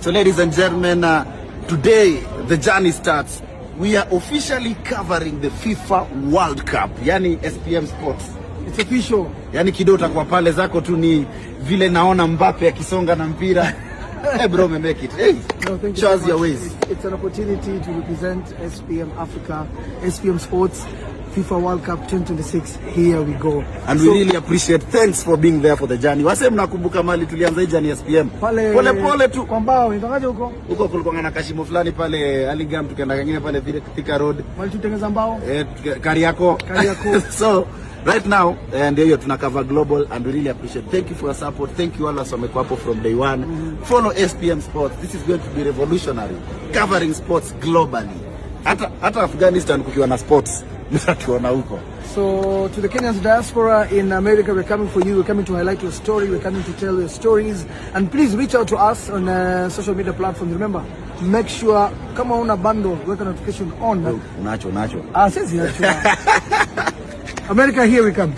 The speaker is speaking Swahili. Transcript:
So ladies and gentlemen, today the journey starts. We are officially covering the FIFA World Cup, yani SPM Sports. It's official. Yani kido utakuwa pale zako tu ni vile naona Mbappe akisonga na mpira. Hey bro, me make it. Hey, No, thank you show so us your much. ways. It's an opportunity to represent SPM Africa, SPM Sports, FIFA World Cup 2026. Here we go. And we really appreciate. Thanks for being there for the journey. Wase mnakumbuka mali tulianza hii journey SPM. Pale pole pole tu. Kwa mbao, inatokaje huko? Huko kulikuwa na kashimo fulani pale Aligam, tukaenda kengine pale Thika Road. Mali tutengeza mbao. Eh, Kariakoo. Kariakoo. So right now ndio hiyo tuna cover global and we really appreciate. Thank you for your support. Thank you all wase wamekuwa hapo from day one. Follow SPM Sports. This is going to be revolutionary. Covering sports globally. Hata Afghanistan kukiwa na sports mtatuona huko. So to the Kenyans diaspora in America, we're coming for you. We're coming to highlight your story. We're coming to tell your stories. And please reach out to us on social media platforms. Remember, make sure kama una bundle, weka notification on. Unacho unacho. Ah, sisi. America, here we come.